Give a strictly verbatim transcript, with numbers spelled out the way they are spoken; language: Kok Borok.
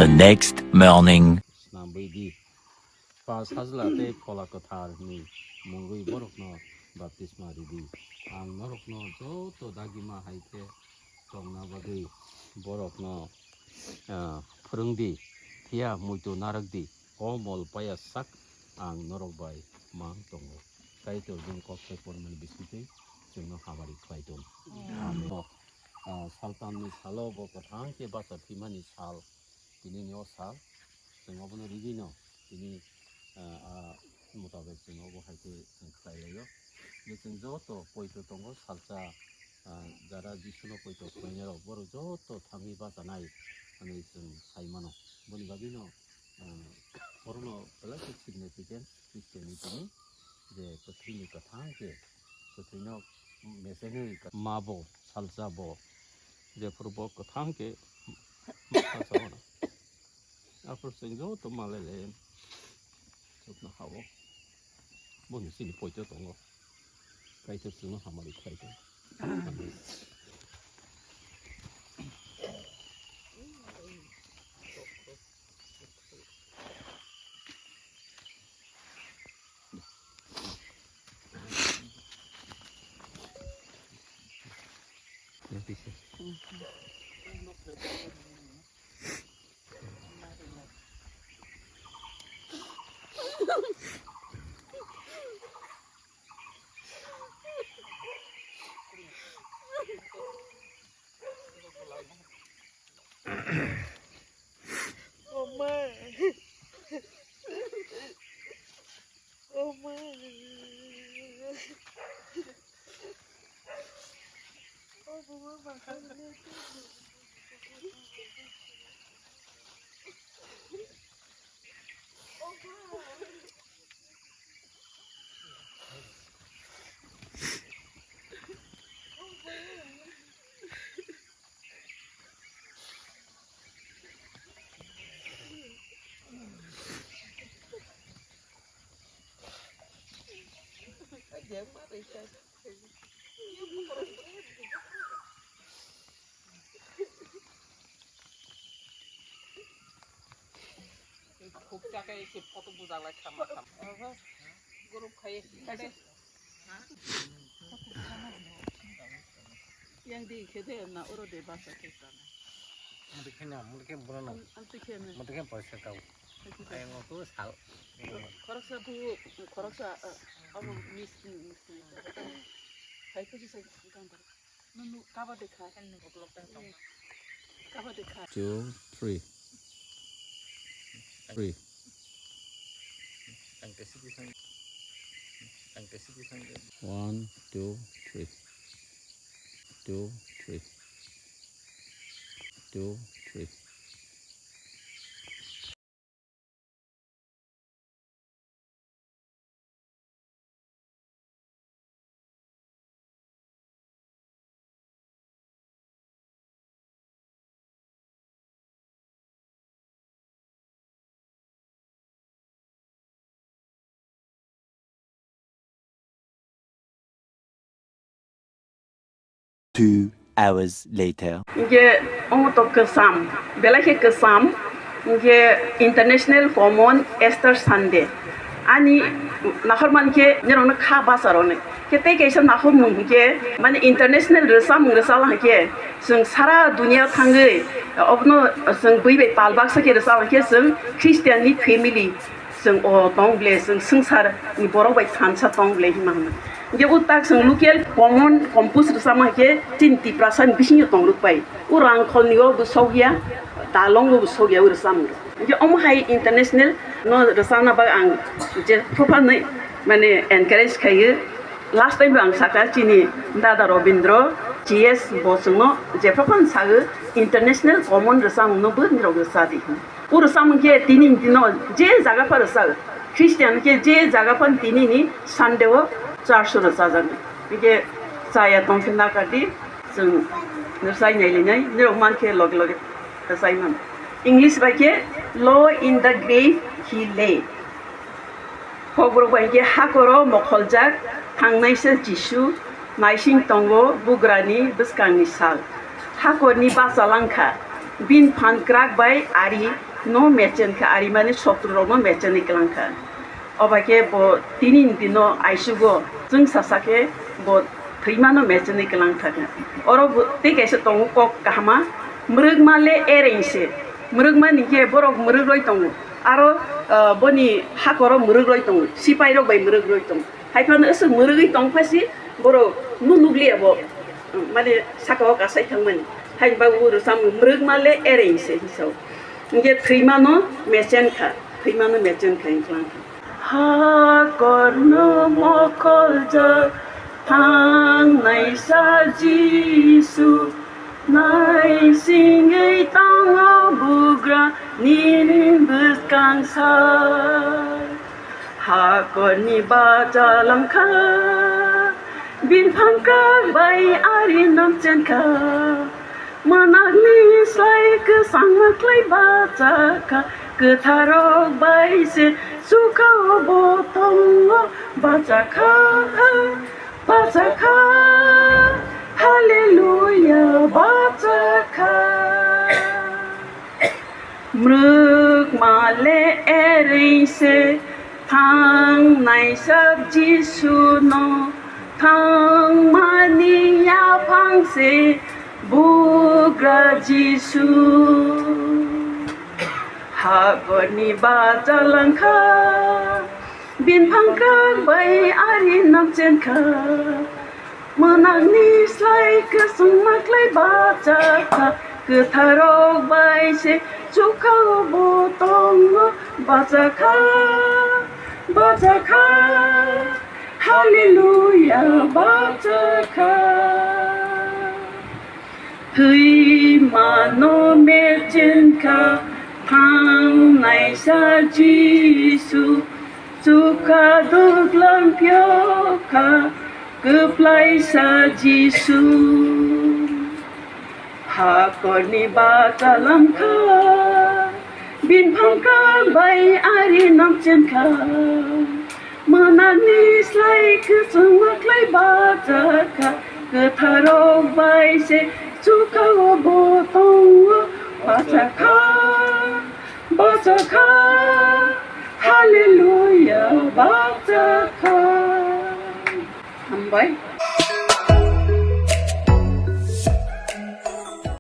The next morning. Snambwi di. Pha Sajla tei Phola Kwthar ni mungwi borokno baptisma ridi. Ang norokno joto dagima hai khe tongna bagwi borokno, ah, phwrwng di, phiya muitu narwk di. O mol paya sak ang norok bai mang tongo. Kaitor bini kok sai pormani bisingtwi chwngno hamari khlai tong. Amen. Ah, saltamni salo bo kwthang khe bacha thwimani sal tini ni o sal. Chwng obono rigwino tini, ah, ah, mutabek chwng obo hai khe chwng khlai laio. Je chwng joto poito tongo salsa, ah, jara Jisuno poito khlainai rok borok joto thangwi bachanai hwnwi chwng sai mano. Boni bagwino, ah, orono belai khe significant Christianity ni je kwthwini kwthang khe kwthwino mesenwi ma bo salsa bo jephuru bo kwthang khe salsa mano. Aphuru chwng joto malai lai chwkno hao. Bo ni chini poito tongo. Kaitor chwngno hamari khlai tong. Khuk chakai se photo bujak lai khama khama. Group khai. Yang di khe de na oro de basa khe sana. Mudi khe na, mudi khe bura no. Am ti khe na. Mudi khe paisa tau. Ayang ko sal. Khoroksa bu, khoroksa, eh, abo mis, mis. Hai ko bisa gambar. Nunu kaba dekha. Kaba dekha. Two, three. Three. One, two, three. Two, three. Two, three. Two hours later. Hinkhe omo to kwcham, belai khe kwcham, hinkhe International Common Easter Sunday. Ani naharman khe norokno kha bacharokni. Khe tei kaisa naharmung hinkhe, mane, international rwchapmung rwchapla hinkhe, chwng sara duniya thangwi obono chwng bui bai pal baksa khe rwchapla hinkhe chwng Christian ni family. Chwng o tong ble, chwng swngchar ni borok bai thansa tong ble hinma hwnwi. Hinkhe o tak chwng local common compose rwchapma hinkhe chini Tiprasa ni bisingo tong rwk pai. O Rangkhol ni o bo sok ya, Dalong o bo sok ya, o rwchapmung rok. Hinkhe omo hai international no rwchapna bagwi ang je propha nai, mane, encourage khaio. Last time bo ang sakha chini dada Robindro G S bo chwngno je propha no sago international common rwchapmung no bo nirok rwcha di hwnwi. O rwchapmung khe tini ni dino je jaga pha rwchak, Christian khe je jaga pha tini ni Sunday o church o rwchajak. Hingke chaya tong khe nakar di, chwng rwchai nai linai, norok man khe loge loge rwchai mano. English bai khe, "Lo in the grave he lay." Kokborok bai khe, "Hakoro mokholjak thangnaisa Jisu, naising tongo bugrani bwskangni sal. Hakorni bacha langkha, bini phan kwrak bai ari no mechen kha, arimani sotru rok no mechenwi klang kha. Oba khe bo tini ni dino aisugo chwng sasa khe bo thwima no mechenwi klang kha. Oro bo tei kaisa tongo kok kahama, mwrwkma le ereng se. Mwrwkma ni khe borok mwrwk roi tongo. Aro, ah, boni hakoro mwrwk roi tongo. Sipai rok bai mwrwk roi tongo. Hai phano aswk mwrwgwi tong pha si borok no nukliya bo. Mane saka o kasai thangmani. Hai ba bo rwchapmung mwrwkma le ereng se hinsa o. Hinkhe thwima no mechen kha, thwima no mechen kha hinkhe lang kha. Hakorno mokol jak thangnai sa Jisu, naisingwi tango bugra nini bwskang sa. Hakorni bacha langkha, bini phangkrak bai ari namchenkha. Mwnakni slai kwchangma khlai bachakha, kwtharrok bai se chukha o bo tongo bachakha, bachakha, hallelujah, bachakha. Mwrwkma le ereng se thangnai sak Jisu no, thangmani yaphang se bugra Jisu. Hakorni bacha langkha, bini phangkrak bai ari namchenkha. Mwnakni slai kwchangma khlai bachakha, kwtharrok bai se chukha o bo tongo bachakha, bachakha, hallelujah, bachakha. Thwimano mechenkha thangnai sa Jisu, chukha duglam phiyokha kwplaisa Jisu. Hakorni bacha langkha, bini phangkrak bai ari namchenkha. Mwnakni slai kwchangma khlai bachakha, kwtharrok bai se chukha o bo tongo bachakha, bachakha, hallelujah, bachakha. Hambai.